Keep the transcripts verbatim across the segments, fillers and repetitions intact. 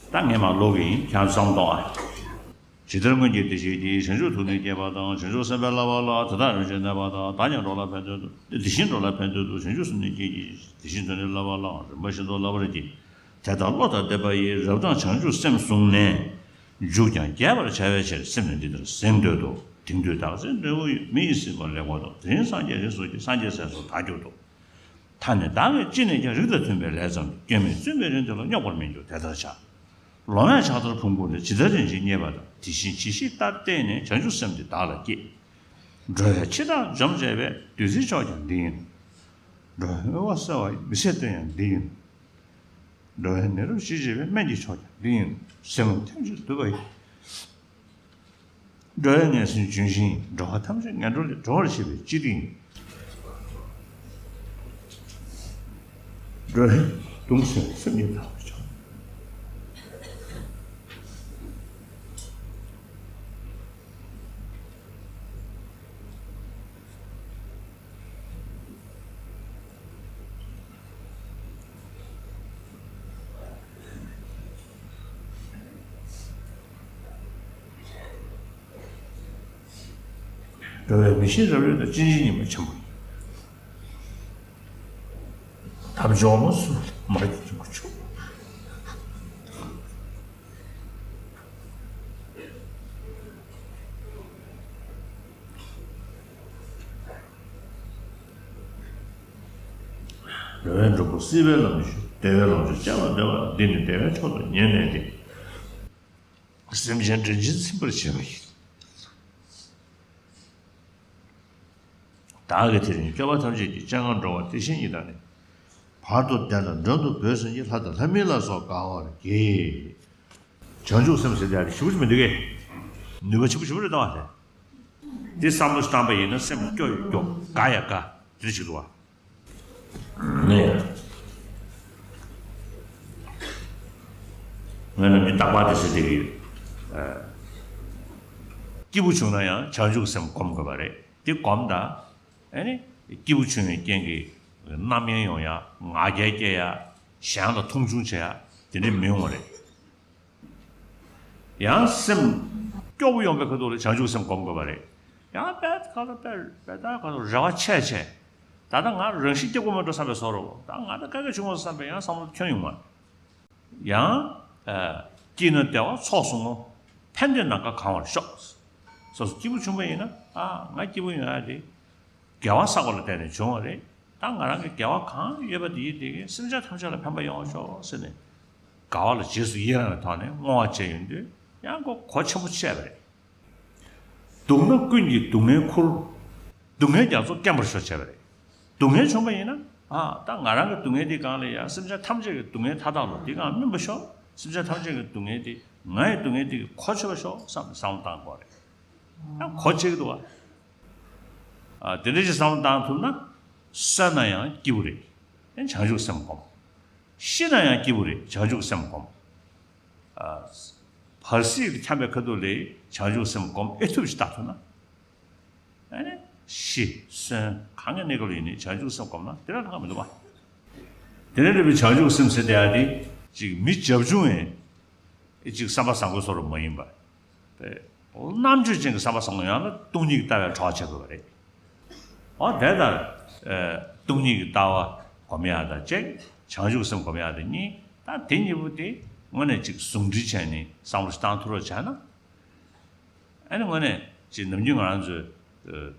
ད་ངས་མར་ཀློག་གི་ཡིན། ཁྱེད་ཚོ་བསམ་གཏོང་ཨ། ཇི་ལྟར་སྔོན་གྱི་བདེ་གཤེགས་ཀྱིས། བྱང་ཆུབ་ཐུགས་ནི་བསྐྱེད་པ་དང་། བྱང་ཆུབ་སེམས་དཔའི་བསླབ་པ་ལ། དེ་དག་རིན་ཆེན་གནས་པ་དང་། བདག་ཀྱང་འགྲོ་ལ་ཕན་དོན་དུ། དེ་བཞིན་འགྲོ་ལ་ཕན་དོན་དུ། བྱང་ཆུབ་སེམས་ནི་བསྐྱེད་ཀྱི། དེ་བཞིན་དུ་ནི་བསླབ་པ་ལའང་རིམ་པ་བཞིན་དུ་བསླབ་པར་བགྱི། དེ་ལྟར་བློ་དང་ལྡན་པ་ཡིས། རབ་དང་བྱང་ཆུབ་སེམས་བཟུང་ནས། མཇུག་ཀྱང་རྒྱས་པར་བྱ་བའི་ཕྱིར། སེམས་ནི་འདི་ལྟར་གཟེངས་བསྟོད་དོ། དེང་དུས་བདག་འཛིན་འབྲས་བུ་ཡོད། མི་ཡི་སྲིད་པ་ལེགས་པར་ཐོབ། དེ་རིང་སངས་རྒྱས་རིགས་སུ་སྐྱེས། སངས་རྒྱས་སྲས་སུ་བདག་གྱུར་ཏོ། ཐ་ན་བདག་གིས་ཅི་ནས་ཀྱང་། རིགས་དང་མཐུན་པའི་ལས་ཙམ་ཡང་། སྐྱོན་མེད་བཙུན་པའི་རིང་དུ་ལ། རྙོག་པར་མི་འགྱུར་དེ་ལྟར་བྱ། ལོང་བས་ཕྱག་རྡོར་ཕུང་པོ་ལས། ཇི་ལྟར་རིན་ཆེན་བརྙེས་པ་དང་། དེ་བཞིན་ཇི་ཞིག་ལྟར་བརྟེན་ནས། བྱང་ཆུབ་སེམས་འདི་བདག་ལ་བསྐྱེད། འགྲོ་བའི་འཆི་བདག་འཇོམས་བྱེད་པའི། བདུད་རྩིའི་མཆོག་ཀྱང་འདི་ཡིན་ནོ། འགྲོ་བའི་མུན་པ་སེལ་བ་ཡི། མི་ཟད་གདོན་ཡང་འདི་ཡིན་ནོ། འགྲོ་བའི་ནད་རབ་ཞི་བྱེད་པའི། སྨན་གྱི་མཆོག་ཀྱང་འདི་ཡིན་ནོ། སེམས་ལ་ཐིམ་ཕྱིར་བསྡུ་བ་ཡིས། འགྲོ་བའི་ངན་སེམས་ལྗོན་ཤིང་ཡིན། འགྲོ་བ་ཐམས་ཅད་ངན་འགྲོ་ལས། སྒྲོལ་བར་བྱེད་པའི་སྤྱི་མགྲིན་ཡིན། འགྲོ་བའི་གདུང་སེལ་སེམས་ཉིད་དག་པའི་མཆོག་འགྲོ་བའི་མི་ཤེས་རབ་གཡོས་དང་། སྤྱན་ཆེན་ཉི་མ་ཆེན་པོ་ཡིན། དམ་ཆོས་འོག་མ་སུ་མར་གྱི་སྐྱེ་དགུ་མཆོག་འགྲོ་བའི་འགྲོ་ཀུན་སྲིད་པའི་ལམ་ཞུགས། བདེ་བའི་ལོངས་སྤྱོད་བསྐྱལ་བར་འདོད་པ་དང་། འདི་ནི་བདེ་བའི་མཆོག་ཏུ་ངེས་གནས་ཏེ། སེམས་ཅན་དྲིན་ཆེན་ཚིམ་པར་བྱེད་པ་ཡིན། བདག་གིས་དེ་རིང་སྐྱོབ་པ་ཐམས་ཅད་ཀྱི། སྤྱན་སྔར་འགྲོ་བ་བདེ་གཤེགས་ཉིད་དང་ནི། བར་དུ་བདེ་དང་མགྲོན་དུ་བོས་ཟིན་གྱི། ལྷ་དང་ལྷ་མིན་ལ་སོགས་དགའ་བར་བགྱི། བྱང་ཆུབ་སེམས་ཟེར་དེ་ཞེ་པོ་ཅིག་མི་འདུག་གས། ནུས་པ་ཆེན་པོ་ཞེ་པོ་རེད་ད་བ་དེ། འདི་བསམ་བློ་བཏང་པ་ཡིན་ན་སེམས་སྐྱོ་ཡི་སྐྱོ། དགའ་ཡ་དགའ། དེ་འདྲ་ཞིག་འདུག་བ། ངས་ངས་ནམ་རྒྱུན་རྟག་པར་དེ་ཟེར་བསྡད་ཀྱི་ཡོད། ཨ། སྐྱིད་པོ་བྱུང་ན་ཡང་བྱང་ཆུབ་སེམས་སྒོམ་དགོས་པ་རེད། དེ་སྒོམ་ད། ཨ་ནི་སྐྱིད་པོ་བྱུང་བའི་རྐྱེན་གྱིས་རྣམ་གཡེང་ཡོང་ཡ། ང་རྒྱལ་སྐྱེ་ཡ། གཞན་ལ་མཐོང་ཆུང་བྱེད་ཡ། དེ་འདྲ་མི་ཡོང་བ་རེད། ཡང་སེམས་སྐྱོ་པོ་ཡོང་པའི་ཁ་ཐུག་ལ་བྱང་ཆུབ་སེམས་སྒོམ་དགོས་པ་རེད། ཡང་དཔེ་ཁ་ལ་དཔེ་དཔེ་ད་ཁ་ཐུག་རེ་བ་ཆེ་ཆེ། ད་ལྟ་ང་རང་བཞིན་སྐྱིད་པོ་མ་འགྲོ་བསམ་པའི་བཟོ་འདྲ་བོ། ད་ང་ད་དཀའ་ངལ་བྱུང་བ་བསམ་པའི་ཡང་བསམ་བློ་ཁྱོན་ཡོང་མ། ཡང་། ཨ། སྐྱིད་ན་བདེ་བ་ཚོགས་བསོད་ནམས། ཕན་བདེ་ནམ་མཁའ་གང་བར་ཤོག། སོ་སོ་སྐྱིད་པོ་བྱུང་བ་ཡིན་ན། ཨ། ང་སྐྱིད་པོ་ཡོང་ཡ་དེ་དགེ་བ་བསགས་པ་ལ་བརྟེན་ནས་བྱུང་བ་རེད། ད་ང་རང་གི་དགེ་བ་གང་ཡོད་པ་དེ་ཡིན་དེ་གིས་སེམས་ཅན་ཐམས་ཅད་ལ་ཕན་པ་ཡོང་བར་ཤོག་ཟེར་ནས། དགའ་བ་ལ་རྗེས་སུ་ཡི་རང་གི་ཐོག་ནས་བསྔོ་བ་བྱས་ཡོང་དུས་ཡང་ཁོ་གོ་ཆེན་པོ་བྱས་པ་རེད། སྡུག་ན་ཀུན་གྱི་སྡུག་བསྔལ་ཁུར། སྡུག་བསྔལ་རྒྱ་མཚོ་སྐེམ་པར་ཤོག་བྱས་པ་རེད། སྡུག་བསྔལ་བྱུང་བ་ཡིན་ན། ཨ། ད་ང་རང་གི་སྡུག་བསྔལ་འདི་སྒང་ལ་ཡ་སེམས་ཅན་ཐམས་ཅད་ཀྱི་སྡུག་བསྔལ་མཐའ་དག་ལ་འདི་སྒང་སྨིན་པར་ཤོག། སེམས་ཅན་ཐམས་ཅད་ཀྱི་སྡུག་བསྔལ་འདི་ང་ཡི་སྡུག་བསྔལ་འདི་གིས་གོ་ཆོད་པར་ཤོག་བསམ་ནས་བསམ་བློ་བཏང་དགོས་རེད། ད་གོ་ཆོད་ཀྱི་འདུག་བ། ཨ། དེ་འདྲ་ཞིག་བསམ་བློ་བཏང་ཐུབ་ན། གསོན་ན་ཡང་སྐྱིད་པོ་རེད། བྱང་ཆུབ་སེམས་སྒོམ། ཤི་ན་ཡང་སྐྱིད་པོ་རེད། བྱང་ཆུབ་སེམས་སྒོམ། ཨ། བར་སྲིད་ཀྱི་འཁྱམས་པའི་ཁ་ཐུག་ལ་བྱང་ཆུབ་སེམས་སྒོམ་ཨེ་ཐུབ་ཞིག་བལྟ་ཐུབ་ན། ཨ་ནི་ཤི་གསོན་གང་གི་གནས་སྐབས་ལ་ཡིན་ནའི་བྱང་ཆུབ་སེམས་སྒོམ་ན་དེ་ལས་ལྷག་མི་འདུག་བ། དེ་ནས་འདྲ་བའི་བྱང་ཆུབ་སེམས་ཟེར་དེ་ཡང་དེ་ཅིག་མི་རྒྱབ་ཆུང་བའི་ཅིག་བསམ་པ་བཟང་པོའི་བཟོ་འདྲ་མ་ཡིན་པ། རྣམ་དཔྱོད་ཅན་གྱི་བསམ་པ་བཟང་པོ་ཡོང་ན་སྟོང་ཉིད་ཀྱི་ལྟ་བའི་གྲོགས་བྱེད་དགོས་པ་རེད། འོ་དེ་ལྟར། ཨ། སྟོང་ཉིད་ཀྱི་ལྟ་བ་སྒོམ་ཡག་དང་གཅིག། བྱང་ཆུབ་སེམས་སྒོམ་ཡག་དང་གཉིས། ད་དེ་གཉིས་པོ་དེ་དངོས་གནས་ཅིག་ཟུང་འབྲེལ་བྱས་ནས་བསམ་བློ་ཞིག་བཏང་ཐུབ་རོགས་བྱས་ན། ཨ་ནི་དངོས་གནས་ཅིག་ནམ་རྒྱུན་ང་རང་ཚོས། ཨ།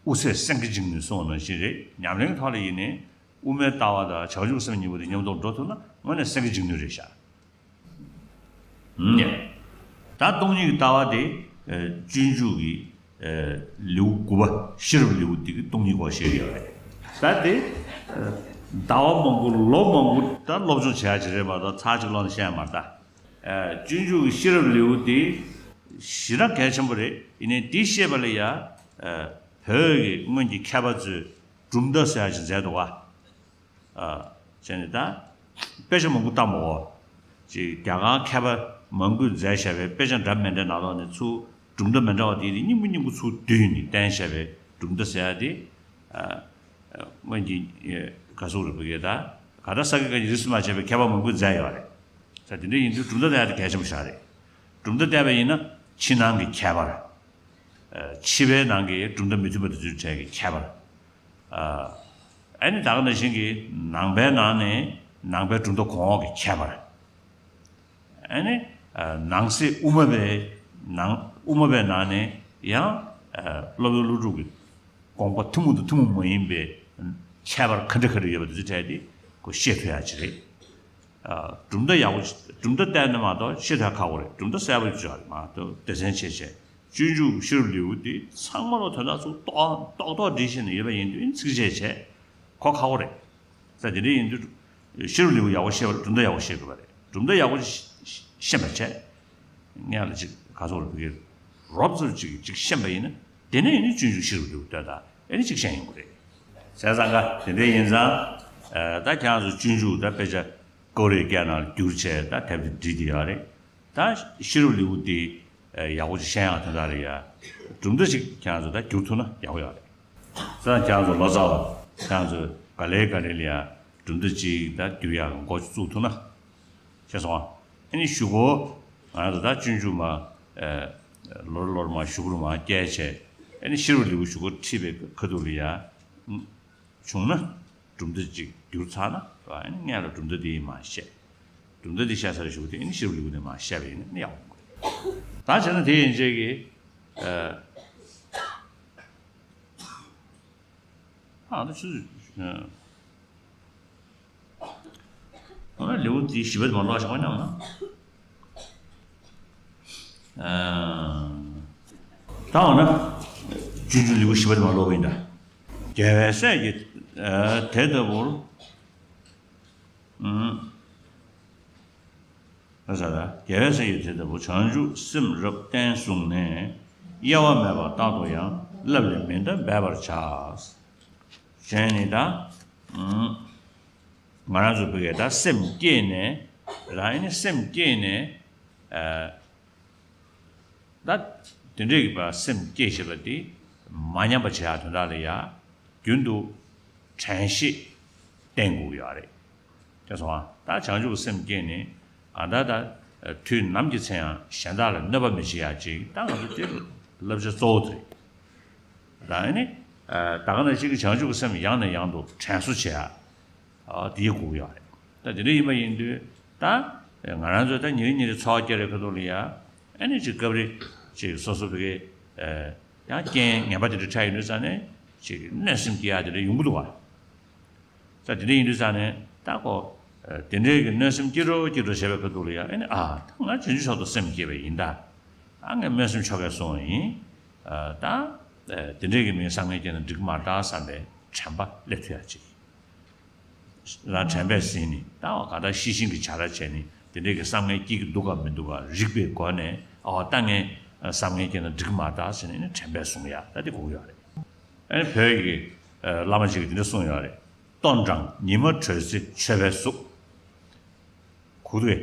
དབུ་ཚད་སེང་གེ་འཇིགས་ནུས་གསུངས་པ་ནང་བཞིན་རེད། ཉམས་ལེན་ཐོག་ལ་ཡིན་ནའི་དབུ་མའི་ལྟ་བ་དང་བྱང་ཆུབ་སེམས་གཉིས་པོ་དེ་མཉམ་དུ་འགྲོ་ཐུབ་ན་དངོས་གནས་སེང་གེ་འཇིགས་ནུས་རེད་ཤག། ཨུམ། ད་སྟོང་ཉིད་ཀྱི་ལྟ་བ་དེ། ཨ། སྤྱོད་འཇུག་གི། ཨ། ལེའུ་དགུ་པ་ཤེས་རབ་ལེའུ་དེ་གི་སྟོང་ཉིད་སྐོར་བཤད་ཀྱི་ཡོད་རེད། ད་དེ། ཨ། ཟླ་བ་མང་པོ་ལོ་མང་པོ་ད་སློབ་སྦྱོང་བྱེད་ཡག་ཅིག་རེད་མ་གཏོགས་ཚར་གཅིག་ཀློག་ནས་ཤེས་ཡག་མ་རེད་ད། ཨ། སྤྱོད་འཇུག་གི་ཤེས་རབ་ལེའུ་དེ་ཞེ་དྲག་གལ་ཆེན་པོ་རེད། ཡིན་ནའི་དེ་བཤད་པ་ལ་ཡ། ཨ། བོད་ཀྱི་སྔོན་གྱི་མཁས་པ་ཚོས་གྲུབ་མཐའ་ཟེར་ཡག་ཅིག་མཛད་འདུག་བ། ཨ། བྱས་ནས་ད་དཔེ་ཆ་མང་པོ་བལྟམས་པ་འོ། ཅིག་རྒྱ་གར་མཁས་པ་མང་པོས་མཛད་བཞག་པའི་དཔེ་ཆ་འདྲ་མི་འདྲ་ནང་ལོགས་ནས་ཚུར་གྲུབ་མཐའ་མི་འདྲ་བ་དེ་དེ་སྙིང་པོ་སྙིང་པོ་ཚུར་བསྡུས་ནས་བསྟན་བཞག་པའི་གྲུབ་མཐའ་ཟེར་ཡག་དེ། ཨ། སྔོན་གྱི། ཨ། ག་ཟེར་དགོས་རེད། བོད་སྐད་ད་ག་ད་ས་དགེ་བཀའ་རྙིང་རིས་སུ་མ་ཆད་པའི་མཁས་པ་མང་པོས་མཛད་ཡོད་རེད། ས་དེ་འདྲ་ཡིན་དུས་གྲུབ་མཐའ་བལྟ་ཡག་དེ་གལ་ཆེན་པོ་ཞིག་རེད། གྲུབ་མཐའ་བལྟས་པ་ཡིན་ན་ཕྱི་ནང་གི་ཁྱད་པར། ཕྱི་པའི་ནང་གི་གྲུབ་མཐའ་མི་མཐུན་པ་དེ་ཚོའི་གྲས་ཀྱི་ཁྱད་པར། ཨ་ནི་ད་ག་ནང་བཞིན་གྱི་ནང་པའི་ནང་ནས་ནང་པའི་གྲུབ་མཐའ་གོང་འོག་གི་ཁྱད་པར། ཨ་ནི་ནང་གསེས་དབུ་མ་པའི་ནང་དབུ་མ་པའི་ནང་ནས་ཡང་སློབ་དཔོན་ཀླུ་སྒྲུབ་ཀྱི་དགོངས་པ་ཐུན་མོང་དང་ཐུན་མོང་མ་ཡིན་པའི་ཁྱད་པར་ག་འདྲ་ག་འདྲ་ཡོད་པ་དེ་ཚོའི་གྲས་དེ་ཁོ་ཤེས་ཐུབ་ཡག་ཅིག་རེད། གྲུབ་མཐའ་ཡག་པོ་གྲུབ་མཐའ་བལྟས་ན་མ་གཏོགས་ཤེས་ཐུབ་ཁག་པོ་རེད། གྲུབ་མཐའ་གསལ་པོ་ཡོད་རེད་མ་གཏོགས་སྡེ་ཚན་ཕྱེ་བྱས་སྤྱོད་འཇུག་ཤེས་རབ་ལེའུ་དེ་ཚང་མ་ལོ་དོན་དག་ཚུར་རྟོག་རྟོག་རྟོག་སྒྲིལ་བྱས་ནས་ཡོད་པ་ཡིན་དུས་ཚིག་བཅད་བྱས་གོ་ཁག་པོ་རེད། ས་དེ་འདྲ་ཡིན་དུས་ཤེས་རབ་ལེའུ་ཡག་པོ་ཤེས་པ་གྲུབ་མཐའ་ཡག་པོ་ཤེས་དགོས་པ་རེད། གྲུབ་མཐའ་ཡག་པོ་ཤེས་པ་བྱས་ངས་ལ་ཅིག་ག་ཚོད་རེད་བི་གེ་རོབ་ཙམ་ཅིག་ཅིག་ཤེས་པ་ཡིན་ན་དེ་ནས་ཡིན་ན་སྤྱོད་འཇུག་ཤེས་རབ་ལེའུ་ལྟོས་དང་ཨེ་ནི་ཅིག་ཤེས་ཡོང་གི་རེད། བྱས་ཙང་ཀ་དེ་འདྲ་ཡིན་ཙང་ད་ཁྱེད་རང་ཚོ་སྤྱོད་འཇུག་ད་དཔེ་ཆ་ཀོ་རེ་སྐད་ནང་བསྒྱུར་བྱས་ད་དེབ་དེ་བྲིས་བསྡད་ཡོད་རེད། ད་ཤེས་རབ་ལེའུ་དེ་ཡག་པོ་ཅིག་ཤེས་ཡག་དོན་དག་རེད་ཡ། གྲུབ་མཐའ་ཅིག་ཁྱེད་རང་ཚོ་ད་བསྒྱུར་ཐུབ་ན་ཡག་པོ་ཡོད་རེད། ཙང་ཁྱེད་རང་ཚོ་ལོ་ཙཱ་བ་ཁྱེད་རང་ཚོ་ག་ལེ་ག་ལེ་ལ་ཡ་གྲུབ་མཐའ་ཅིག་ད་བསྒྱུར་ཡག་འགོ་བཙུགས་ཐུབ་ན། ཤེས་སོང་ཨ། ཨ་ནི་གཞུག་གུ་ང་རང་ཚོ་ད་སྤྱོད་འཇུག་མ་ལོར་ལོར་མ་གཞུག་གུ་རུ་མ་བསྐྱལ་བྱས་ཨ་ནི་ཤེས་རབ་ལེའུ་གཞུག་གུ་ཁྲིད་པའི་ཁ་ཐུག་ལ་ཡ། བྱུང་ན། གྲུབ་མཐའ་གཅིག་བསྒྱུར་ཚར་ན་ར་ཨ་ནི་སྔོན་ལ་གྲུབ་མཐའ་དེ་ཡིན་མ་བཤད། གྲུབ་མཐའ་དེ་བཤད་ཚར་བའི་གཞུག་དེ་ཨ་ནི་ཤེས་རབ་ལེའུ་ནས་མ་བཤད་པ་ཡིན་ན་ཡག་པོ་མ་རེད། ད་བྱས་ན་དེ་ཡན་ཆད་ཀྱི་ཨ་ད་ཆུ་ཚོད་ཨ་ལེའུ་དེ་བཞི་པ་དེ་མ་ཀློག་བཞག་པ་སྙམ་ན། ད་འོ་ན། སྤྱོད་འཇུག་ལེའུ་བཞི་པ་དེ་མ་ཀློག་པ་ཡིན་ད། རྒྱལ་བའི་སྲས་ཀྱིས་དེ་ལྟ་བུར། ལ་ས་ད་རྒྱལ་བའི་སྲས་ཀྱིས་དེ་ལྟ་བུར་བྱང་ཆུབ་སེམས་རབ་བརྟན་བཟུང་ནས། གཡེལ་བ་མེད་པར་རྟག་ཏུ་ཡང་བསླབ་ལས་མི་འདའ་འབད་པར་བྱ། ཞེས་ནི་ད། ང་རང་ཚོ་བོད་སྐད་ད་སེམས་བསྐྱེད་ནས་རང་ཨེ་ནི་སེམས་བསྐྱེད་ནས་ཨ་ད་དེ་འདྲའི་གི་བ་སེམས་བསྐྱེད་ཞེས་པ་དེ་མ་ཉམས་པ་བྱེད་ཡག་དོན་དག་ལ་ཡ་རྒྱུན་དུ་དྲན་ཤེས་བསྟེན་དགོས་ཡོད་རེད། དེ་སོང་ཨ་ད་བྱང་ཆུབ་སེམས་བསྐྱེད་ནས་གང་ལྟར་ད་དུས་ནམ་གྱི་ཚེ་ཡང་གཞན་དག་ལ་གནོད་པ་མི་བྱེད་ཡག་ཅིག་ད་ང་ཚོ་དེ་བསླབ་བྱ་གཙོ་བོ་དེ་རེད། ད་ཨ་ནི། ད་ག་ནང་བཞིན་གྱི་བྱང་ཆུབ་ཀྱི་སེམས་ཡང་ནས་ཡང་དུ་དྲན་གསོ་བྱེད་ཡ། དེའི་དགོས་ཀྱི་ཡོད་རེད། ད་དེ་འདྲ་ཡིན་པ་ཡིན་དུས་ད། ང་རང་ཚོ་ད་ཉིན་རེ་ཉིན་རེ་འཚོ་བ་སྐྱེལ་རེས་ཁ་ཐུག་ལ་ཡ། ཨ་ནི་ཅིག་སྐབས་རེ་ཅིག་སོ་སོ་བི་གའི། ཡང་རྐྱེན་ངན་པ་དེ་འདྲ་འཕྲད་ཡོང་དུས་ཙང་ནས་ཅིག་གནོད་སེམས་སྐྱེ་ཡ་དེ་འདྲ་ཡོང་གི་འདུག་བ། ད་དེ་འདྲ་ཡིན་དུས་ཙང་ནས་ད་ཁོ། དེ་འདྲའི་གི་གནོད་སེམས་སྐྱེ་འགྲོ་སྐྱེ་འགྲོ་བྱས་པའི་ཁ་ཐུག་ལ་ཡང་ཨ་ནི་ཨ་ད་ང་བྱང་ཆུབ་མཆོག་ཏུ་སེམས་བསྐྱེད་པ་ཡིན་ད། ཨ་ངས་སྨོན་སེམས་ཆོ་གས་སོང་བ་ཡིན། ད། དེ་འདྲའི་གི་མིང་བསམ་ངན་སྐྱེས་ན་འགྲིག་མ་རེད་བསམ་པའི་དྲན་པ་སླེབས་ཐུབ་ཡ་ཅིག་རང་དྲན་པས་ཟིན་ནས་ད་བ་ག་ད་ཤེས་བཞིན་གྱི་བྱ་ར་བྱས་ནས་དེ་འདྲའི་གི་བསམ་ངན་སྐྱེ་གི་འདུག་གམ་མི་འདུག་གམ་རིག་པའི་སྒོ་ནས་ཨ་བ་ད་ངས་བསམ་ངན་སྐྱེས་ན་འགྲིག་མ་རེད་ཟེར་ནས་དྲན་པས་བཟུང་ཡ་ད་དེ་དགོས་ཀྱི་ཡོད་རེད། ཨ་ནི་བོད་ཀྱི་བླ་མ་ཅིག་གིས་དེ་འདྲ་གསུངས་ཡོད་རེད། ལྟོ་འགྲངས་ཉི་མ་དྲོས་ཚེ་མཆོད་པའི་གཟུགས། གུ་དེ།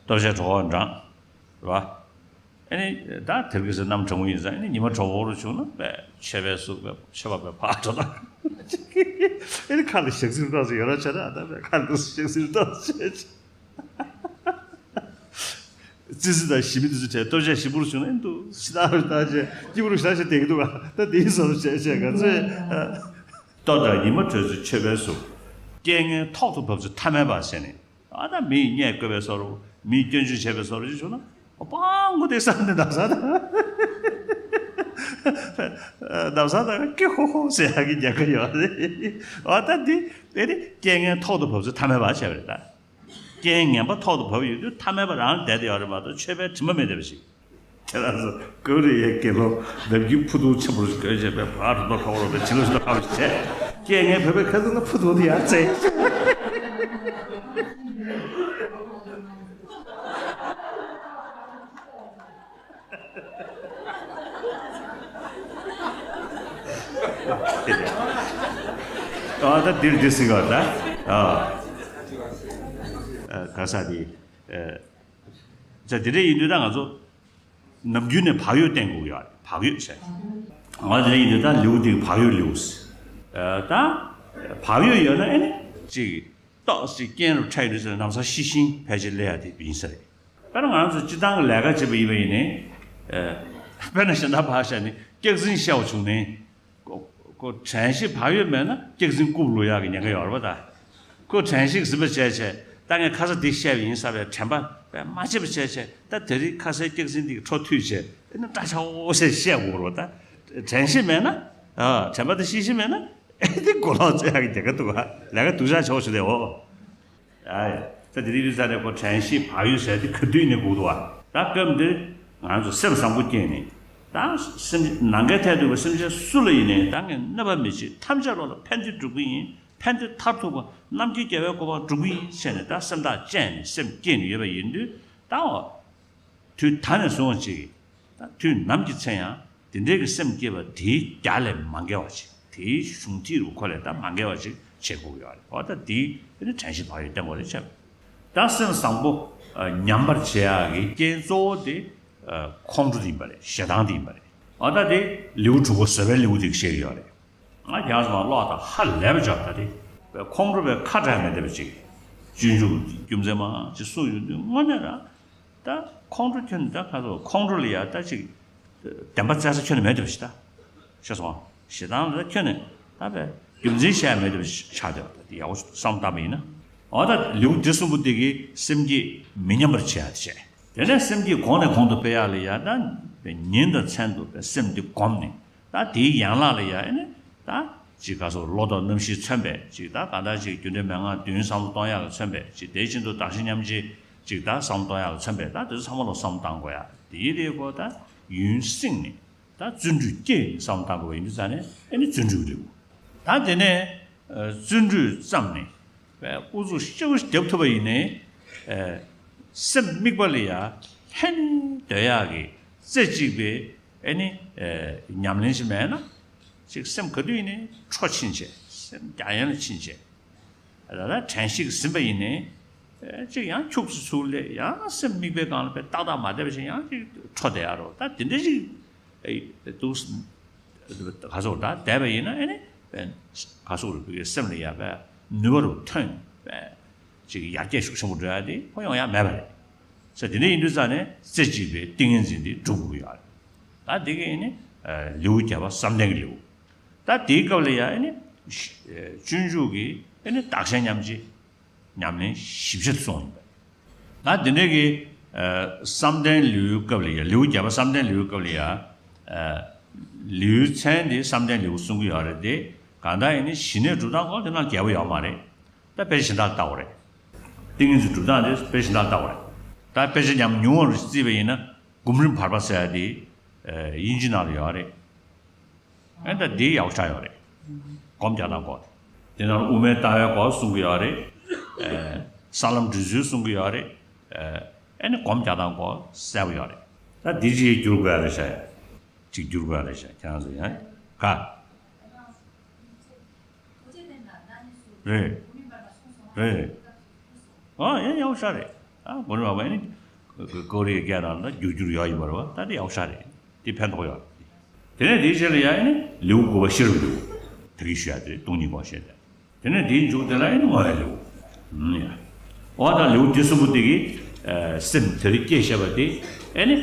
ལྟོ་ཆས་དྲོ་བ་འགྲངས། རེད་བ། ཨ་ནི་ད་དེར་གི་སེ་གནམ་གྲང་མོ་ཡིན་ཙང་ཨ་ནི་ཉི་མ་དྲོ་པོ་རུ་བྱུང་ན་པས་མཆོད་པའི་གཟུགས་པས་མཆོད་པ་པས་ཕར་འགྲོ་ན། ཨ་ནི་ཁ་ལ་ཞག་ཚིལ་ཏོག་ཙམ་ཡོད་ར་བྱས་ན་ད་པས་ཁ་ལ་ཞག་ཚིལ་ཏོག་ཙམ་བྱས། ཙི་ཙི་དང་ཞི་མི་དེ་ཚོ་བྲལ་ལྟོ་ཆས་ཞིམ་པོ་རུ་བྱུང་ན་ཨེ་འདུག་ཤི་ད་རུ་ད་བྱས་སྐྱིད་པོ་རུ་ཞེ་དྲག་བྱས་བསྡད་ཀྱི་འདུག་ག་ད་དེའི་བཟོ་འདྲ་བྱས་བྱས་ག་ཚོད། ལྟོ་དང་ཉི་མ་དྲོས་ཚེ་མཆོད་པའི་གཟུགས། རྐྱེན་ངན་ཐོག་ཏུ་བབས་ཚེ་ཐ་མལ་པ་ཟེར་ནས་ཨ་ད་མི་ཡིས་བརྙས་བཀོད་པའི་བཟོ་འདྲ་མི་ཡིས་སྐྱོན་བརྗོད་བྱས་པའི་བཟོ་འདྲ་ཅིག་བྱུང་ན་ཨ་སྤང་མགོ་དེ་ས་ནས་ལྡབ་ས་དང་ལྡབ་ས་དང་ཀི་ཧོ་ཧོ་ཟེར་ཡག་གི་ཉེན་ཁ་ཡོད་རེད། ཨ་ད་འདི་དེ་ནི་རྐྱེན་ངན་ཐོག་ཏུ་བབས་ཚེ་ཐ་མལ་པ་བྱས་པ་རེད་ད། རྐྱེན་ངན་པ་ཐོག་ཏུ་བབས་ཡོད་དུས་ཐ་མལ་པ་རང་བསྡད་དེ་ཡོད་རེད་མ་གཏོགས་ཆོས་པའི་དྲི་མ་མེད་བསྡད་པ་ཞིག་དེ་ལ་སོ་ཀུ་རེ་ཡའི་དགེ་སློང་ནམ་རྒྱུན་ཕུ་ཐུང་ཆེན་པོ་ཞིག་གོན་བྱས་པའི་བར་དུ་ཁ་བོར་བའི་བྱི་ལོ་ཞིག་ལ་ཁ་བ་ཞིག་བྱས། རྐྱེན་ངན་བོད་པའི་ཁ་ཐུག་ལ་ཕུ་ཐུང་དེ་ཡར་བཙལ། ཨ་ད་འདིར་འདི་ཟིག་ག་ད་ཨ་ག་ས་དེ་ཨ་ད་དེ་འདྲ་ཡིན་དུས་ད་ང་ཚོ་ནམ་རྒྱུན་ནས་བག་ཡོད་བསྟེན་དགོས་ཡོད་རེད། བག་ཡོད་ཟེར་ང་དེ་འདྲ་ཡིན་དུས་ད་ལེའུ་འདི་བག་ཡོད་ལེའུ་ཟེར་ད་བག་ཡོད་ཡོད་ན་ཨེ་ནི་ཅིག་ཏོག་ཙམ་རྐྱེན་རུ་འཕྲད་ཡོང་དུས་ཙམ་ནས་ན་བཟའ་ཤི་ཤིང་ཕལ་ཆེར་སླེབས་ཡ་དེ་ཡིན་ས་རེད། དཔེར་ན་ང་རང་ཚོ་སྤྱི་བཏང་གི་ལས་ཀ་བྱེད་པ་ཡིན་པ་ཡིན་ནའི། ཨ། དཔེར་ན་གཞན་དག་ཕར་བཞག་ནས་སྐྱག་རྫུན་བཤད་པ་བྱུང་ནའི། ཁོ་ཁོ་དྲན་ཤེས་བག་ཡོད་མེད་ན་སྐྱག་རྫུན་རྐུབ་ལོག་ཡག་གི་ཉེན་ཁ་ཡོད་རེད་པ་ད། ཁོ་དྲན་ཤེས་ཟིན་པ་བྱས་བྱས་ད་ངས་ཁ་ས་འདི་བཤད་པ་ཡིན་ས་བའི་དྲན་པ་བས་མ་བརྗེད་པ་བྱས་བྱས་ད་དེ་རིང་ཁ་སའི་སྐྱག་རྫུན་འདི་གི་འཕྲོ་མཐུད་བྱས་ཨེ་ན་འདྲ་ཆགས་འོ་ཟེར་བཤད་དགོས་རེད་པ་ད། དྲན་ཤེས་མེད་ན། ཨ། དྲན་པ་དེ་ཤེས་ཤེས་མེད་ན་ཨེ་འདི་མགོ་ལོག་རྩོད་ཡག་གི་ཉེན་ཁ་འདུག་ག་ལས་ཀ་སྡུག་ཅག་ཆོག་ཞུ་དེ་འོ། ཨ་ཡ། ད་དེ་རིང་དུས་ཚོད་ནས་ཁོ་དྲན་ཤེས་བག་ཡོད་ཟེར་དེ་ག་དུས་ནས་དགོས་འདུག་བ། ད་སྐབས་འདིར་ང་ཚོ་སེམས་བཟང་པོ་སྐྱེས་ནས། ད་སེམས་ནམ་མཁའི་མཐས་གཏུགས་པའི་སེམས་ཅན་སུ་ལ་ཡིན་ནའི་ད་ངས་གནོད་པ་མི་བྱེད། ཐམས་ཅད་བློ་ལ་ཕན་བདེ་སྒྲུབ་ཀྱི་ཡིན། ཕན་བདེ་མཐར་ཐུག་པ་རྣམ་མཁྱེན་རྒྱལ་བའི་གོ་འཕང་སྒྲུབ་ཀྱི་ཡིན་ཟེར་ནས་ད་སེམས་ཐག་བཅད་ནས་སེམས་བསྐྱེད་ནས་ཡོད་པ་ཡིན་དུས་ད་འོ། དུས་ད་ནས་བཟུང་བ་ཅིག་ད་དུས་ནམ་གྱི་ཚེ་ཡང་དེ་འདྲའི་གི་སེམས་བསྐྱེད་པ་དེའི་རྒྱ་ལས་མ་འགལ་བ་ཅིག་དེའི་གཞུང་ཐིག་རུ་ཁོ་ལས་ད་མ་འགལ་བ་ཅིག་བྱེད་དགོས་ཀྱི་ཡོད་རེད། འོ་ད་དེའི་དེ་ནི་དྲན་ཤེས་བག་ཡོད་བསྟེན་དགོས་རེད་བྱས། ད་སེམས་བཟང་པོ་ཨ་ཉམས་པར་བྱེད་ཡག་གི་རྐྱེན་གཙོ་བོ་དེ་ཨ་ཁོང་ཁྲོ་དེ་ཡིན་པ་རེད། ཞེ་སྡང་དེ་ཡིན་པ་རེད། འོ་ད་དེ་ལེའུ་དྲུག་པ་བཟོད་པའི་ལེའུ་དེ་བཤད་ཀྱི་ཡོད་རེད། ང་རྒྱལ་བ་ཙམ་ཀློག་དང་ཧ་ལས་པ་འཇོག་ད་དེ་ཁོང་ཁྲོ་བའི་ཁ་བྲལ་མི་བདེ་བ་ཅིག་སྤྱོད་འཇུག་རྒྱུ་མཚན་མང་ཅིག་གསུངས་ཡོད་དུས་དངོས་གནས་རང་། ད་ཁོང་ཁྲོ་ཁྱོན་ནས་ད་ག་ཚོད་ཁོང་ཁྲོ་ལ་ཡ་ད་ཅིག་བདེན་པ་བཙལ་ས་ཁྱོན་ནས་མེད་དེ་བ་ཞིག་ད། ཤེས་སོང་། ཞེ་སྡང་ལ་ད་ཁྱོན་ནས་ད་བས་རྒྱུ་མཚན་བཤད་མེད་དེ་བ་ཞིག་ཆགས་བསྡད་པ་ད་དེ་ཡག་པོ་བསམ་བཏང་པ་ཡིན་ན། འོ་ད་ལེའུ་འདི་གསུམ་པོ་དེ་གིས་སེམས་བསྐྱེད་མི་ཉམས་པར་བྱེད་ཡ་དེ་བྱས། དེ་ནས་སེམས་བསྐྱེད་གོང་ནས་གོང་དུ་སྤེལ་ཡ་ལ་ཡ་ད་ཉིན་དང་མཚན་དུ་བས་སེམས་འདི་བསྒོམས་ནས། ད་དེའི་ཡན་ལག་ལ་ཡ་ཨེ་ནི་ད་ཅིག་ག་སོགས་བློ་དང་རྣམ་ཤེས་མཚོན་པས་ཅིག་ད་ག་ད་ཅིག་རྒྱུ་འབྲས་མན་ངག་བདུན་བསམ་བློ་གཏོང་ཡག་ལ་མཚོན་པས་ཅིག་དེ་བཞིན་དུ་བདག་གཞན་མཉམ་བརྗེ་ཅིག་ད་བསམ་བློ་གཏོང་ཡག་ལ་མཚོན་པས་ད་དེ་ཚོ་ཚང་མ་ལ་བསམ་བློ་གཏང་དགོས་ཡ་དེའི་རིགས་པོ་ད་ཡུན་བསྲིངས་ནས་ད་བརྩོན་འགྲུས་བསྐྱེད་ནས་བསམ་བློ་གཏང་དགོས་པ་ཡིན་དུས་ཙང་ནས་ཨེ་ནི་བརྩོན་འགྲུས་ལེའུ། ད་དེ་ནས་བརྩོན་འགྲུས་བརྩམས་ནས་ཨུ་ཚུགས་ཤུགས་རྒྱབ་ཐུབ་པ་ཡིན་ནའི་སེམས་དམིགས་པ་ལ་ཡ་ལྷན་སྡོད་ཡག་གི་རྩེ་གཅིག་པའི་ཨེ་ནི་ཉམས་ལེན་ཞིག་མེད་ན་ཅིག་སེམས་ག་དུས་ཡིན་ནའི་འཕྲོ་ཕྱིན་བྱས་སེམས་རྒྱ་ཡན་ལ་ཕྱིན་བྱས་ད་ལྟ་དྲན་ཤེས་ཀྱིས་ཟིན་པ་ཡིན་ནའི་ཅིག་ཡང་འཁྱུག་ཙམ་ཚུར་སླེབས་ཡང་སེམས་དམིགས་པའི་སྒང་ལ་དཔེ་ཏག་ཏག་མ་བསྡད་པ་བཞིན་ཡང་ཅིག་འཕྲོ་བསྡད་ཡག་རོ་ད་དེ་འདྲ་ཅིག་ཨེ་འདུག་ག་སོགས་ད་བསྡད་པ་ཡིན་ན་ཨེ་ནི་ག་སོགས་རུ་བུ་གའི་སེམས་ལ་ཡ་བས་ནུས་པ་རུ་ཐོན་བས་ཅིག་ཡར་རྒྱས་ཤུགས་ཆེན་པོ་འགྲོ་ཡ་དེ་ཁོ་ཡོང་ཡ་མེད་པ་རེད། ས་དེ་འདྲ་ཡིན་དུས་ཙང་ནས་རྩེ་གཅིག་པའི་ཏིང་ངེ་འཛིན་དེ་སྒྲུབ་དགོས་ཡོད་རེད། ད་དེ་ག་ཡིན་ནི་ལེའུ་བརྒྱད་པ་བསམ་གཏན་གྱི་ལེའུ། ད་དེའི་སྐབས་ལ་ཡ་ཨེ་ནི་སྤྱོད་འཇུག་གི་ཨེ་ནི་བདག་གཞན་མཉམ་བརྗེ། ཉམས་ལེན་ཞིབ་ཆ་གསུངས་ཡིན་པ། ད་འདི་འདྲའི་གི་ཨ་བསམ་གཏན་ལེའུའི་སྐབས་ལ་ཡ་ལེའུ་བརྒྱད་པ་བསམ་གཏན་ལེའུའི་སྐབས་ལ་ཡ་ཨ་ལེའུའི་མཚན་དེ་བསམ་གཏན་ལེའུ་གསུང་གི་ཡོད་རེད་དེ། གང་ལྟར་ཡིན་ནི་ཞི་གནས་སྒྲུབ་སྟངས་སྐོར་དེ་ནང་རྒྱས་པོ་ཡོད་མ་རེད། ད་དཔེ་གཞན་དག་ལ་བལྟ་དགོས་རེད། ཏིང་ངེ་འཛིན་སྒྲུབ་སྟངས་དེ་དཔེ་གཞན་དག་ལ་བལྟ་དགོས་རེད། ད་དཔེ་ཆ་ཉམས་ཉུང་བར་བརྩིས་པ་ཡིན་ན་སྒོམ་རིམ་བར་པ་ཟེར་ཡ་དེ་ཨ་དབྱིན་ཇི་ནང་ལ་ཡོད་རེད། ཨེ་ད་འདི་ཡག་པོ་ཆགས་ཡོད་རེད། སྒོམ་རྒྱག་སྟངས་སྐོར། དེ་ནང་དབུ་མའི་ལྟ་བའི་སྐོར་གསུང་གི་ཡོད་རེད། ཨེ་ས་ལམ་སྒྲིག་ཚུལ་གསུང་གི་ཡོད་རེད། ཨེ་ཨེ་ནི་སྒོམ་རྒྱག་སྟངས་སྐོར་གསལ་པོ་ཡོད་རེད། ད་འདི་གཅིག་བསྒྱུར་དགོས་ཡ་རེད་ཤག་གཅིག་བསྒྱུར་དགོས་ཡ་རེད་ཤག་ཁྱེད་རང་ཚོ་ཡང་ག་རེད། རེད། ཨ་ཡང་ཡག་པོ་ཤག་རེད། ཨ་གོ་རིམ་བ་བ་ནི་ཀོ་རི་ཡའི་སྐད་ནང་ལ་བསྒྱུར་རྒྱུར་ཡོག་ཡིན་པ་རེད་བ། ད་དེ་ཡག་པོ་ཤག་རེད། དེ་ཕན་ཐོགས་ཡོད་རེད། དེ་ནས་དེའི་རྗེས་ལ་ཡང་ནི་ལེའུ་དགུ་པ་ཤེས་རབ་ལེའུ། ད་གིན་ཞུ་ཡ་དེ་རེད། སྟོང་ཉིད་སྒོམ་ཞེས་ཏེ། དེ་ནས་དེའི་མཇུག་དེ་ལ་ཡང་ནི་བསྔོ་བའི་ལེའུ། ཨུམ་ཡ། འོ་ད་ལེའུ་དེ་གསུམ་པོ་དེ་གིས་ཨ་སེམས་དེ་རིགས་བསྐྱེད་བཞག་པ་དེ་ཨེ་ནི་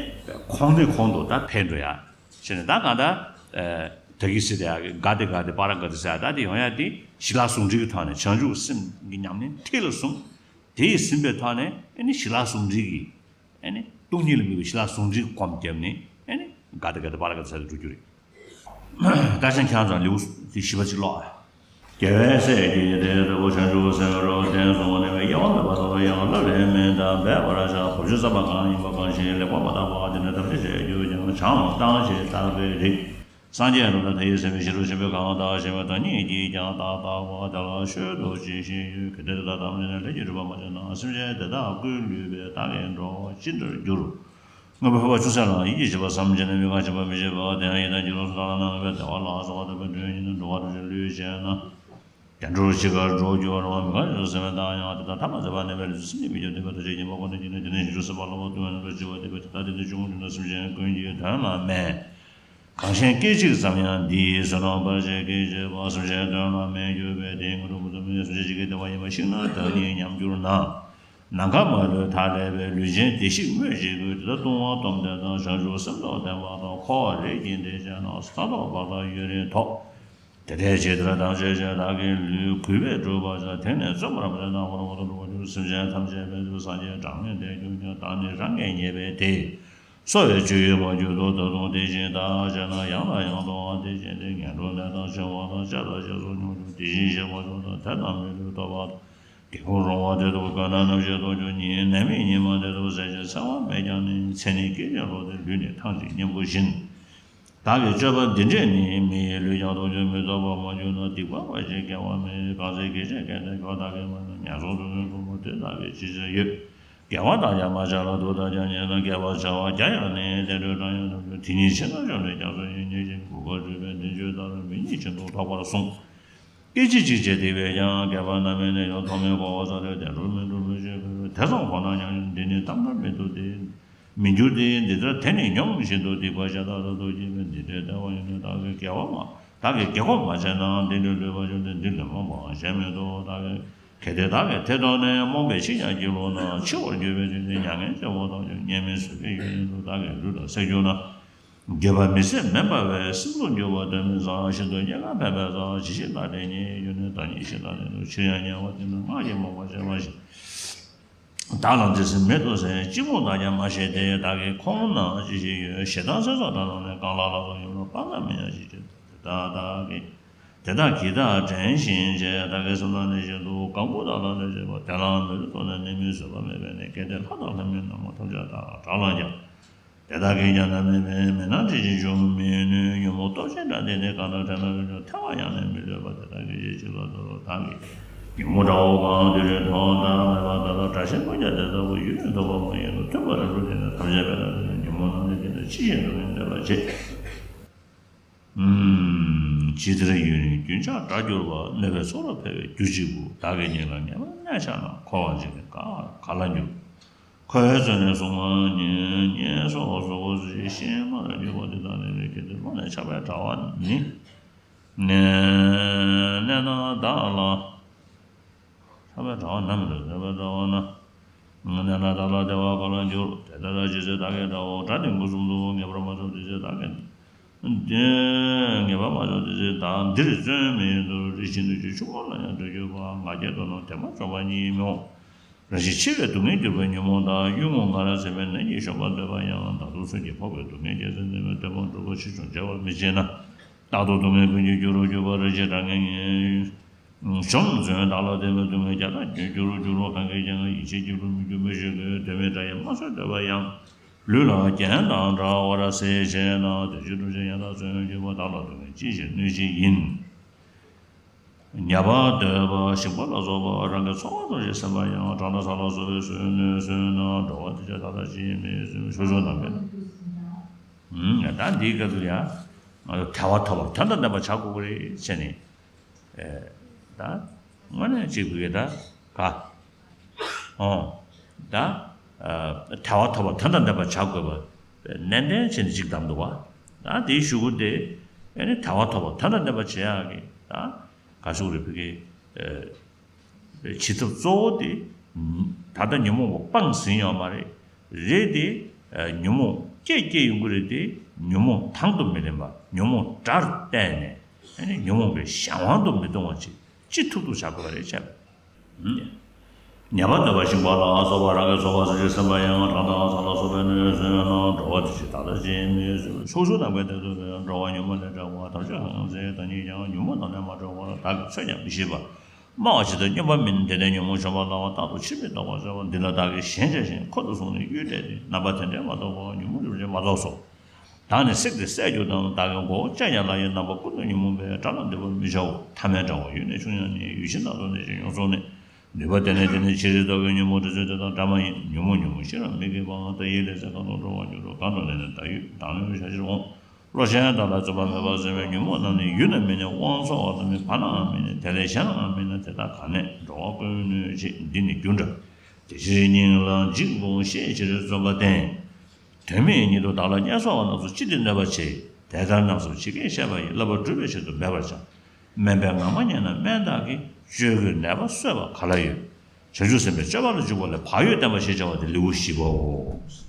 གོང་ནས་གོང་དུ་ད་འཕེལ་འགྲོ་ཡ། བྱས་ནས་ད་གང་ལྟར། ཨ་ད་གིན་ཟེར་དེ་ཡ་གི་ག་དེ་ག་དེ་པ་ར་ག་དེ་ཟེར་ཡ་ད་དེ་ཡོང་ཡ་དེ་ཞི་ལྷག་ཟུང་འབྲེལ་གྱི་ཐོག་ནས་བྱང་ཆུབ་སེམས་ཀྱི་ཉམས་ལེན་མཐིལ་ལ་བཟུང་། དེ་ཡིས་ཟིན་པའི་ཐོག་ནས་ཨེ་ནི་ཞི་ལྷག་ཟུང་འབྲེལ་གྱི་ཨེ་ནི་སྟོང་ཉིད་ལ་དམིགས་པའི་ཞི་ལྷག་ཟུང་འབྲེལ་གྱི་སྒོམ་བརྒྱབ་ནས་ཨེ་ནི་ག་དེ་ག་དེ་པ་ར་ག་དེ་ཟེར་དེ་འགྲོ་རྒྱུ་རེད། ད་ཆ་ཁྱེད་རང་ཚོ་ལེའུ་དེ་བཞི་པ་ཅིག་ཀློག་ཨ། རྒྱལ་བའི་སྲས་ཀྱིས་དེ་ལྟ་བུ་བྱང་ཆུབ་སེམས་དཔའ་རབ་བརྟན་སོང་བ་ནི་དབྱེ་བ་མེད་པར་ཐོབ་པའི་ཡང་སླབ་པའི་མིང་དང་འབད་པར་བྱ། གོ་ཆོད་ཟབ་པ་གང་ཡིན་པ་གང་ཞིག་ལེགས་པར་མ་བརྟགས་པར་དེ་ནི་ཐམས་ཅད་བྱས་གྱུར་ཀྱང་བྱང་བཏང་ཞེས་བརྟག་པའི་རིགས། སངས་རྒྱས་རྣམས་ལ་མཐའ་ཡས་སེམས་དཔའི་ཞི་ཁྲོ་ཆེན་པོས་གང་བརྟགས་ཤེས་པ་དང་ཉིད་ཀྱིས་ཀྱང་བརྟགས་པ་དེ་ལ་ཆོས་མདོར་བྱས་ཤེས་ཡོན་གྱི་དེ་ལྟར་དམ་ལས་ལས་ཀྱི་སྒྲིབ་པ་མ་བྱས་ན་སེམས་ཅན་དེ་དག་ཀུན་བསླུས་པས་བདག་གིས་འགྲོ་བ་ཅི་འདྲར་འགྱུར། མངོན་པར་ཕོད་པ་ཅུང་ཟད་ལའང་ཡིད་ཀྱིས་བྱེད་པ་བསམ་བྱས་ནས་མི་ཁ་འབྱེད་པ་མི་བྱེད་པ་དེ་ཡང་ཡི་དྭགས་ཀྱི་ལུས་སུ་བདག་ལ་སྣང་བའི་བདེ་བ་ལ་སོགས་པ་དམ་པའི་དོན་ཉིད་དུ་འགྲོ་བ་ཐམས་ཅད་བསླུས་བྱས་ན། བདེ་འགྲོར་འཆི་ཁར་འགྲོ་འགྱུར་བ་རུང་བ་མི་ཁ་འབྱེད་པ་སེམས་པའི་བདག་ཡང་དེ་དག་ཐ་མ་ཟད་པ་གནས་པའི་ལུས་སུ་སེམས་ཉིད་མི་འགྱུར་བསྡད་པ་ཐམས་ཅད་ཉོན་མོངས་པ་ནི་སྐྱེས་ནས་དེ་ནས་བཞིན་དུ་སྲིད་པ་ལ་བ་ལྟུང་བའི་རྣམ་པར་འཆི་བ་སྟེ་བ་དེ་དག་དེ་ནས་བྱུང་བ་དེ་དག་སེམས་ཅན་ཀུན་གྱི་དོན་ལ་དམན། གང་གཞན་སྐད་ཅིག་ཙམ་ཡང་འདིའི་བསོད་ནམས་བར་ཆད་ཀྱིས་བཅད་པ་སེམས་ཅན་དོན་ལ་མི་འགྱུར་བའི་དེའི་དངོས་གྲུབ་ཐོབ་མིན་སེམས་ཅན་གཅིག་གི་བདེ་བ་ཡིན་པ་ཤེས་ན་བདག་ཉིད་ཉམས་གྱུར་ན། ནམ་མཁའ་མ་ལུས་མཐའ་བྲལ་བའི་ལུས་ཅན་བདེ་གཤེགས་སྨོས་ཅི་དགོས། དེ་ལྟར་ལྟུང་བ་སྡོམ་ལྡན་དང་བྱང་ཆུབ་སེམས་མཆོག་ལྡན་པ་དང་འཁོར་བ་རིགས་ཀྱི་བདེ་ཆེན་དང་ས་ཐོབ་བར་དང་ཡུན་རིང་ཐོབ། དེ་འདྲའི་ཇི་ལྟར་དམ་བཅའ་བྱས་བདག་གི་ལུས་གུས་པས་སྒྲུབ་པར་བྱ། དེང་ནས་བརྩོན་པར་མཛད་ན་འོ་ན་འོ་ཐོབ་འགྲུབ་པར་འགྱུར། སེམས་ཅན་ཐམས་ཅད་ཕན་ཚུན་སངས་རྒྱས་གྲངས་མེད་བསྟེན་གྱུར་ཀྱང་བདག་ནི་རང་གིས་ཉེས་པས་ཏེ། གསོ་བའི་སྤྱོད་ཡུལ་མ་གྱུར་ཏོ། ད་དུང་དེ་བཞིན་བདག་བྱས་ན་ཡང་དང་ཡང་དུ་འང་དེ་བཞིན་ཏེ། ངན་འགྲོར་གནས་དང་འཆིང་བ་དང་བཅས་དང་བཅས་སུ་སྙོམས་འཇུག་དེ་བཞིན་གཤེགས་པ་མཆོག་དང་དད་དང་མི་ལུས་ཐོབ་པ་དང་། དགེ་སློང་རུང་བ་དེ་དག་དགོས་ན་ནམ་ཞིག་ལྟུང་འགྱུར་ཉིད། ནད་མེད་ཉི་མ་དེ་དག་ཟད་ཅིང་འཚེ་བ་མེད་ཀྱང་ནི། ཚེ་ནི་སྐད་ཅིག་ལོག་སྟེ་ལུས་ནི་ཐང་ཅིག་གཉེན་པོ་བཞིན། བདག་གི་སྤྱོད་པ་འདི་འདྲས་ནི། མི་ཡི་ལུས་ཀྱང་ལྟུང་འགྱུར་མི་ཐོབ་པར་མ་གྱུར་ན། སྡིག་པ་འབའ་ཞིག་དགེ་བ་མེད། གང་ཚེ་དགེ་བྱས་གལ་ཏེ་ཁྱོད་བདག་གིས་མ་ནི། ངན་སོང་དུ་མི་ལྟུང་བ་དེ་བདག་གིས་ཅི་བྱས་ཡོད། དགེ་བ་དག་ཀྱང་མ་བྱས་ལ་སྡུག་དག་ཀྱང་བསྙེན་ན། དགེ་བ་བྱ་བ་བརྒྱ་ཡང་ནི་བདེ་འགྲོའི་གྲངས་ཡང་ཐོབ་འགྱུར། དེ་ཉིད་ཕྱིར་ན་ཆོས་འདི་རྒྱ་མཚོ་ཡི། ཉེར་གཅིག་གི་གུར་ཁར་བྲིས་པས་འདི་བརྗོད་ལྟར་མི་རྙེད་ཅིང་སྡུག་དག་པར་གསུངས། སྐད་ཅིག་གཅིག་བྱས་ཏེ་བས་ཀྱང་། བསྐལ་པ་ནམ་ཡིན་ན་ཡང་ཐོག་མེད་འཁོར་བ་ས་ལས་བདེ་འགྲོར་མི་འགྲོ་ལུས་ཅན་ཕན་ཡོན་དེ་ཙམ་གོ་ན་མྱང་ཡང་འདི་ནི་ཐབས་ན་མི་ཐུབ་སྟེ། མི་འགྱུར་ཏེ། འདི་ལྟར་དེ་ནི་སྙོམས་བཞིན་དུ་སྡིག་པ་ཤ་སྟག་ཏུ་སྐྱེས་པས་འདི་འདྲའི་བདེ་བ་ཡོད་ན་བདག་གིས་དགེ་བ་མ་བདག་གིས་དགེ་སྐོང་མ་བྱས་ན་འདི་འདྲའི་ལུས་པ་བྱུང་སྟེ་འདི་ལས་མང་པའང་གཞན་མི་ཐོབ། བདག་གིས་གལ་ཏེ་བདག་གིས་དེ་ལྟར་ནས་རྨོངས་པས་ཕྱིས་ཀྱང་སྐྱེ་ལོ་ན། འཆི་བར་འགྱུར་བའི་དུས་ནི་མྱ་ངན་ཆེན་པོ་དང་ཁྱོད་ཉེས་དམིགས་བཟོད་པའི་ཡུན་རིང་དུ་བདག་གི་ལུས་ལ་སྲེག་གྱུར་ན། འགྱོད་པ་མི་སེམས་མེད་པ་བས། སྲིད་མཚོར་འགྱུར་བ་དོན་མེད་ཙང་། ཤིན་ཏུ་སྙད་ཁ་ཕན་པས་ཙང་། ཇི་ཞིག་བདག་འདྲའི་ཉེས་ཡོད་ནི། བདག་ཉིད་ཤི་དང་ལྡན་དུ་ཕྱིར་ཡང་ཉེ་བར་བསྟན་ན། སྔགས་ཀྱིས་རྨོངས་པར་བྱས་པ་བཞིན། བདག་ལ་འདི་སྲིད་མེད་དུ་ཟད། གཅིག་པུ་བདག་ཀྱང་མ་ཤེས་ཏེ། བདག་གི་ཁོང་ན་ཅི་ཞིག་ཡོད། ཞེ་སྡང་སེམས་སོགས་དགྲར་ལངས་ནས། གང་ལ་ལ་སོགས་ཡུམ་ལ་དཔག་ན་མི་ཉག་ཅིག་བྱེད། དེ་དག་བདག་གིས་དེ་དག་གིས་བདག་དྲན་བཞིན་བྱས། བདག་གི་སེམས་ལ་གནས་བཞིན་དུ། གང་སྐུ་བདག་ལ་གནོད་བྱེད་པ། དེ་ལའང་མི་ལུས་ཐོག་ནས་ནི་མི་བཟོད་པ་མེད་པས་ནི། གལ་ཏེ་ལྷ་དང་ལྷ་མིན་ནག་མོ་ཐམས་ཅད་བདག་ལ་དགྲར་ལངས་ཀྱང་། དེ་དག་གིས་ཀྱང་ནམ་ཡང་མི་མི་སྣང་བྱེད་ཅིང་འབྱུང་མི་ནུས། ཉོན་མོངས་སྟོབས་ཆེན་དགྲ་འདི་ནི། གང་དག་དྲན་ན་ཡང་ཐལ་བར་ཡང་ནི་མི་ལུས་པ། དེ་དག་གིས་ཅི་བྱེད་ལ་དོ་རུང་བདག་གིས། ཉོན་མོངས་དགྲ་བོ་གང་དེ་རིང་ཐོག་མཐའ་མེད་པ་དག་ལ་དགྲ་ཆེན་དཔུང་རྒྱན་དེ་ལྟ་བུ་ཡུན་རིང་ཐོབ་པ་མ་ཡིན་ནོ། མཐུན་པར་རིམ་གྲོ་དེ་ནི་ཐམས་ཅད་ཕན་ལ་ཉོན་མོངས་རྣམས་ནི་དེ་ནི་ཕྱི་བཞིན་དུ་ནི་གནོད་པར་བྱེད། ཅི་ལྟར་ཡུན་རིང་རྒྱུན་ཆགས་དགྲར་གྱུར་པ། གནོད་པའི་ཚོགས་ལ་ཕལ་བའི་རྒྱུ་གཅིག་པུ། བདག་གི་སྙིང་ལ་ངེས་པར་གནས་འཆའ་ན། འཁོར་བར་འཇིག་རྟེན་ག་ག་ལ་འགྱུར། ཁོའི་མཚོན་ནི་གཟུགས་མ་ནི་གཉེན་སོགས་གཟུགས་པོ་ཚུལ་ཤིང་མར་གྱུར་པ་དེ་དག་ནི་རིགས་ཀྱི་དེ་བློ་ནི་ཆགས་པའི་དྲ་བ་ནི། ནི་གནས་ན་བདག་ལ། ཆགས་པའི་དྲ་བ་ན་མི་འདུག་ཆགས་པའི་དྲ་བ་ན། གནས་ན་བདག་ལ་བདེ་བ་ག་ལ་འགྱུར། དེ་ལྟར་ཇི་སྲིད་བདག་གི་དགྲ་བོ་དགྲ་དེ་མགུ་གསུམ་དུ་ངེས་པར་མ་ཆགས་དེ་སྲིད་བདག་གི། དེ་ངེས་པར་མ་ཆགས་དེ་སྲིད་བདག་འདིར་བརྩོན་མི་ཡོང་དུ། རི་བྱིན་དུ་ཆུ་ཆུ་མོ་ལ་ཡང་འགྲོ་གྱུར་པ། ང་རྒྱལ་དུ་ནོར་དེ་མ་བཅོམ་པ་ཉིད་མི་འོང་། རང་བཞིན་ཆེ་བའི་སྡུག་བསྔལ་གྱུར་པའི་ཉོན་མོངས་དང་། གཡུལ་ངོ་ང་རང་ཟད་པའི་ནད་ཀྱིས་གཞོམ་པར་འདོད་པ་ཡང་། བདག་སྡུག་སོགས་ཀྱིས་ཕོག་པའི་སྡུག་བསྔལ་རྒྱལ་མཚན་ལྡན་པའི། དེ་མ་འགྲུབ་པ་ཕྱིར་བྱུང་བྱ་བར་མི་བྱེད་ན། རྟག་ཏུ་སྡུག་བསྔལ་ཀུན་གྱི་རྒྱུ་རུ་གྱུར་པ། རིན་ཆེན་དགྲ་ངན་ཉེན་གཞོམ་མཛོད་བདག་ལ། དེ་མ་སྡུག་བསྔལ་རྒྱ་དང་རྒྱུ་རུ་གྱུར་རོ། གང་གིས་ཀྱང་ཡིད་ཆེས་སྐྱེ་རུ་མི་འགྱུར་མི་ཞིག་གི། དོན་མེད་དགྲ་ཡིས་མ་གསོད་འདོད་པ་ཡང་། ལུས་ལ་རྐྱེན་དང་བྲལ་བར་ཟད་བྱེད་ན། དེ་ཕྱིར་སྡུག་བསྔལ་ཡང་དག་བརྩོན་གྱིས་པ། བདག་ལ་སྡུག་བསྔལ་ཅི་ཞིག་གནོད་བྱེད་ཡིན། ཉེས་པར་འདོད་པ་ཞིང་པ་ལ་སོགས་པ། རང་གི་འཚོ་བ་ཙམ་ཞིག་སེམས་པ་ཡང་། བྲང་དང་ས་ལ་སོགས་པའི་བསོད་ནམས་བསོད་ན། འགྲོ་བ་དེ་ཅི་ད་ལྟ་ཅིའི་མི་བཟོད། ཕྱོགས་བཅུ་ནམ་མཁའི། ད་འདིའི་སྐབས་སུ་ཡང་ང་ཚོ་དལ་བ་ཐོབ་པར་དོན་དང་ལྡན་པར་བྱ་དགོས་ཀྱི་རེད་ཟེར་ནས། ད་དངོས་གནས་གཅིག་པུ་གི་ད་ག་ཨོ་ད་དལ་བ་ཐོབ་པར་དོན་དང་ལྡན་པར་བྱ་དགོས་པ་ནན་ཏན་བྱས་ནས་གཅིག་བདམས་འདུག་བ། ད་དེའི་གཞུག་གུ་དེ་ཨ་ནི་དལ་བ་ཐོབ་པར་དོན་དང་ལྡན་པར་བྱེད་ཡག་གི་ད་ག་ཞུ་རེད་བུ་གི། བྱེད་ཐབས་གཙོ་བོ་དེ་ད་ལྟ་ཉོན་མོངས་པ་སྤངས་ཟིན་ཡོད་མ་རེད། རེད་དེ། ཉོན་མོངས་སྐྱེ་སྐྱེ་ཡོང་གི་རེད་དེ། ཉོན་མོངས་དང་དུ་མི་ལེན་པ། ཉོན་མོངས་དགྲར་བལྟས་ནས་ཉོན་མོངས་པའི་གཞན་དབང་དུ་མི་ལྟུང་བ་ཅིག་ཅི་ཐུབ་ཐུབ་བྱ་དགོས་པ་རེད་བྱས། ཉེས་པར་འདོད་པ་ཞིང་པ་ལ་སོགས་པ། རང་གི་ཚོགས་པ་ཙམ་ཞིག་སེམས་པ་ཡང་། བྲང་དང་ས་ལ་སོགས་པའི་གནས་སུ་ཡང་། འགྲོ་བ་དེ་ཅི་ད་ལྟ་ཅིའི་མི་བཟོད། ཕྱོགས་བཅུ་ནམ་མཁའི་མཐས་གཏུགས་པའི། འགྲོ་བ་ཉོན་མོངས་ལས་བསྒྲལ་བ་ཐམས་ཅད་གང་ཚེ་བདག་ཉིད་ཀྱང་། ཉོན་མོངས་རྣམས་ལས་མ་གྲོལ་བར་བདག་གིས་ཚོད་ཀྱང་མི་ཤེས་པ། སྨྲ་བ་ཇི་ལྟར་སྨྱོན་པ་མིན། དེ་ལྟས་ཉོན་མོངས་གཞོམ་པ་སླ་བ། རྟག་ཏུ་ཕྱིར་མི་ལྡོག་པར་བྱ་བ། འདི་ལ་བདག་གིས་ཞེན་བྱས་ཤིང་ཁོ་ཐག་བཟུང་ནས་གཡོལ་བསྡད་དེ། རྣམ་པ་དེ་འདྲས་མ་རྟོགས་པར་ཉོན་མོངས་རྒྱུ་ཅན་མ་རྟོགས་སོ། བདག་ནི་བསྲེགས་ཏེ་བསད་རྒྱུ་དང་། བདག་གི་མགོ་བོ་བཅད་ཀྱང་སླ་ཡི། རྣམ་པ་ཀུན་ཏུ་ཉོན་མོངས་པས། དགྲ་ལ་འདུད་པར་མི་བྱའོ། ཐ་མལ་དགྲ་བོ་ཡུལ་ནས་ཕྱུང་ཡང་ནི། ཡུལ་གཞན་དག་ཏུ་གནས་ཤིང་ཡོངས་སོང་ནས། ནུས་པ་ལྡན་ནས་དེ་ནི་ཕྱིར་ལྡོག་གི། ཉོན་མོངས་དྲི་ཚོན་དེ་དག་འདྲ་མ་ཡིན། ཉོན་མོངས་ཉོན་མོངས་ཤེས་རབ་མིག་གིས་སྤང་། བདག་ཡིད་ལས་ཚེ་གང་དུ་འགྲོ་བར་འགྱུར་རོ། གང་དུ་གནས་ནས་བདག་ཡུལ་བདག་ལུས་བཞག་ཕྱིར་འོང་། བློ་གཞན་དག་ལ་བརྩོན་པ་མེད་པར་སེམས་པས། ཉོན་མོངས་རྣམས་ནི་ཡུལ་ན་མིན་ནས། དབང་ཚོགས་དང་མི་ཕར་ནའང་མིན་ནས། དེ་ལས་གཞན་ནའང་མིན་ནས། དེ་དག་གང་ནས་འགྲོ་བ་ཀུན་གནོད་བྱེད། འདི་ནི་རྒྱུ་འདྲ། དེ་ཕྱིར་སྙིང་ལ་འཇིགས་འོང་ཤེས་ཕྱིར་བརྩོན་པ་བསྟེན། དོན་མེད་ཉིད་དུ་བདག་ལ་བརྙས་སོགས་པ་རྣམས་སུ་ཅི་སྟེ་གནོད་པ་བྱེད། དེ་ལྟར་རྣམ་གསུམ་ཇི་སྐད་བཤད་པ་ཡི། བསླབ་པ་སྒྲུབ་པའི་ཕྱིར་དུ་འབད་པར་བྱ། སྨན་པས་ངག་མ་མཉེས་ན་སྨན་བདག་གིས། བཅོས་དགོས་ནད་པ་གསོས་པ་ག་ལ་ཡོད། བྱང་ཆུབ་སེམས་དཔའི་སྤྱོད་པ་ལ་འཇུག་པ་ལས། བག་ཡོད་བསྟེན་པ་ཞེས་བྱ་བ་སྟེ་ལེའུ་བཞི་པའོ།